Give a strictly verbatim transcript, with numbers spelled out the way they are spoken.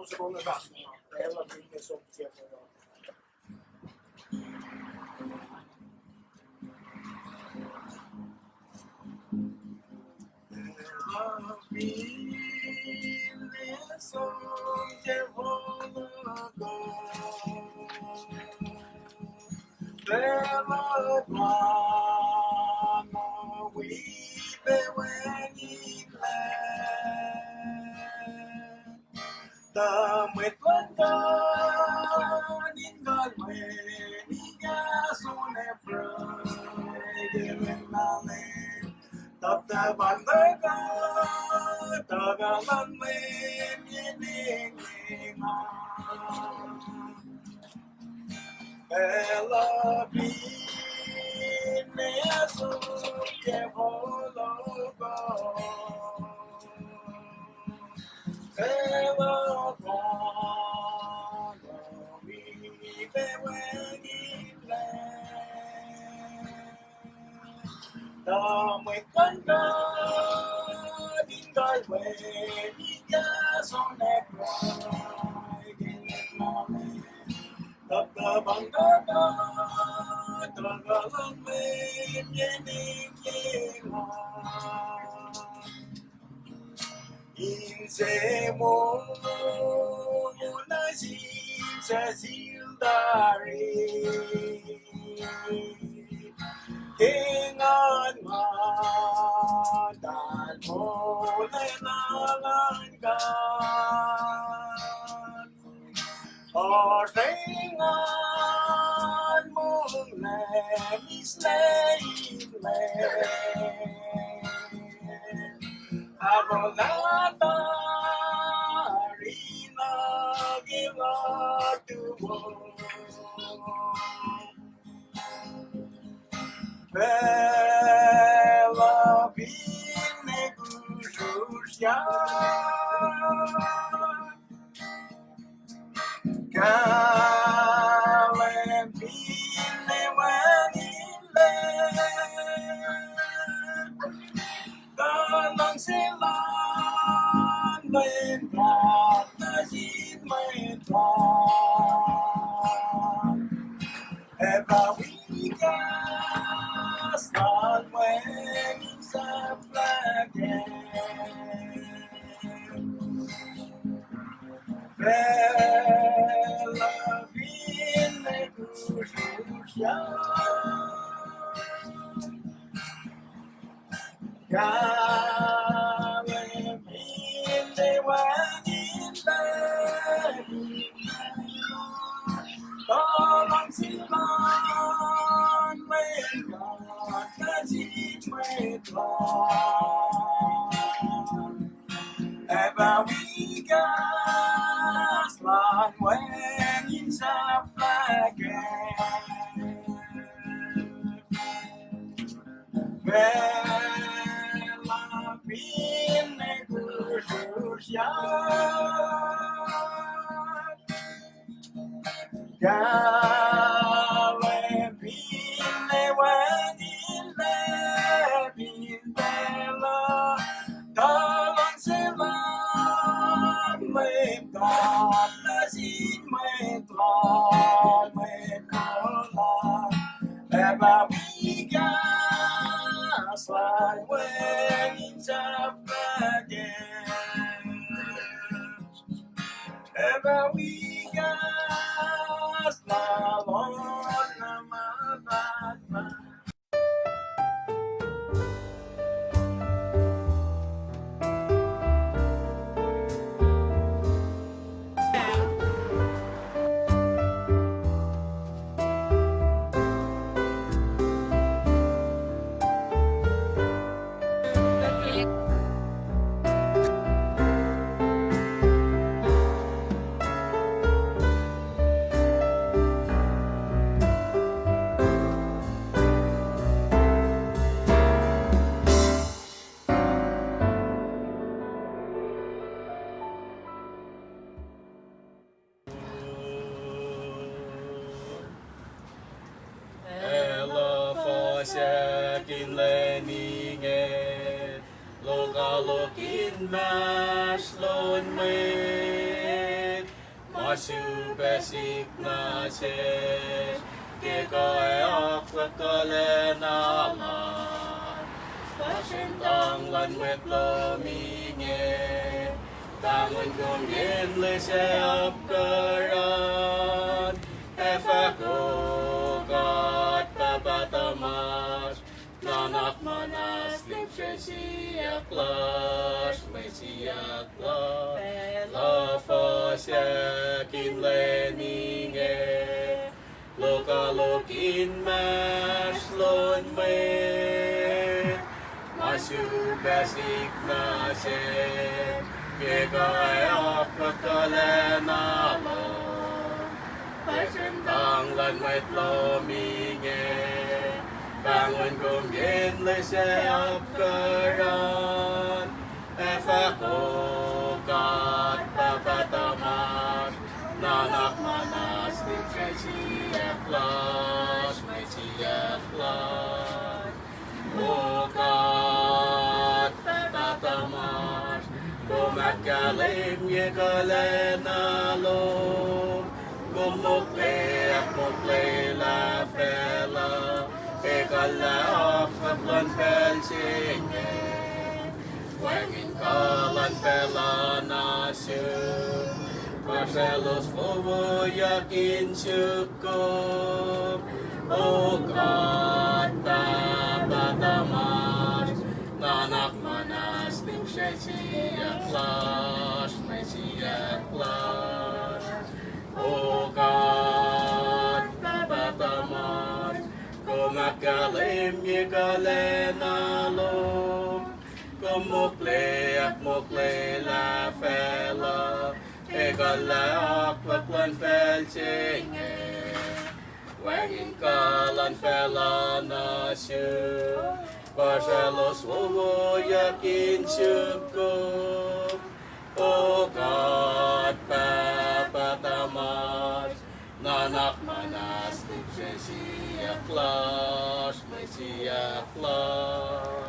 Soko na fahk muh, pacl uh finne som tiac fohlohk. Pacl uh finne som tiac fohlohk. Pacl uh ma wi pac wacngihnlac. Tuh mwet luhn God in kalweni kahs on ac pruhe ke lwen na lem. Tap tuh pahng luhn God, tuh kuh luhn Leum ye nengeng ah. Pacl uh finne som tiac fohlohk. Pacl uh ma wi pac wacngihnlac. Tuh mwet luhn God in kalweni kahs on ac pruhe ke lwen na lem. Tap tuh pahng luhn God, tuh kuh luhn Leum ye nengeng ah. Inse mo nuh sin suc sil tari. Ke engan ma tahl molwelah luhn God. Oasr engan monglac mihslac in Leum. Apolatari nuh ke latu wo. Pacl uh finne kusrusryak. Kahlwem finne wacngihnlac. Tuh luhngse luhn Leum God nuh sin mwet lal. Ac pa wi kahs lal wacngihn sahflah kac. Pacl uh finne kusrusryak. Kahlwem finne wacngihnlac. Tuh luhngse luhn Leum God nuh sin mwet lal. Ac pa wi kahs lal wacngihn sahflah kac. Pacl uh finne kusrusryak. Kahlwem finne wacngihnlac fin pacl uh. Tuh luhngse luhn Leum God nuh sin mwet lal, mwet lal. Ac pa wi kahs lal wacngihn sahflah kac. Ac pa wi kahs lal oacna ma pahtpaht. Elah fuhsahk in lwen inge, lokoalok inmahsrlon mwet. Ma sulpac sihk nuh sesr ke kuh ac akwuck kuhlacna lasr. Puhsrwen tang luhn mwet lohm inge, pahngon kom yen loes ac apkuhran, ac fahk, O God Pahpah tuhmasr, nuhnak muhnahs lihpsre siyuck lasr, mwe siyuck lasr, luhfuhsyak in lwen inge, lokoalok inmahsrlon mwet. Ma sulpac sihk nuh sesr ke kuh ac akwuck kuhlacna lasr. Puhsrwen tang luhn mwet lohm inge, pahngon kom yen loes ac apkuhran, ac fahk, O God Pahpah tuhmasr, nuhnak muhnahs lihpsre siyuck lasr, mwe siyuck lasr. O God Pahpah tuhmasr, kom ahkkahlwemye kuhlacna lom, kom mokle ahkmoklelah facluh, ekuhllah akwuck luhn facl se inge. Wacngihn kuh luhn facluh nuh sum, puhsraclos wowoyak in suk kom. O God Pahpah tuhmasr, nuhnak muhnahs lihpsre siyuck lasr, mwe siyuck lasr. O God Pahpah tuhmasr, kom ahkkahlwemye kuhlacna lom, kom mokle ahkmoklelah facluh, ekuhllah akwuck luhn facl se inge. Wacngihn kuh luhn facluh nuh sum, puhsraclos wowoyak in suk kom. O God Pahpah tuhmasr, nuhnak muhnahs lihpsre siyuck lasr, mwe siyuck lasr.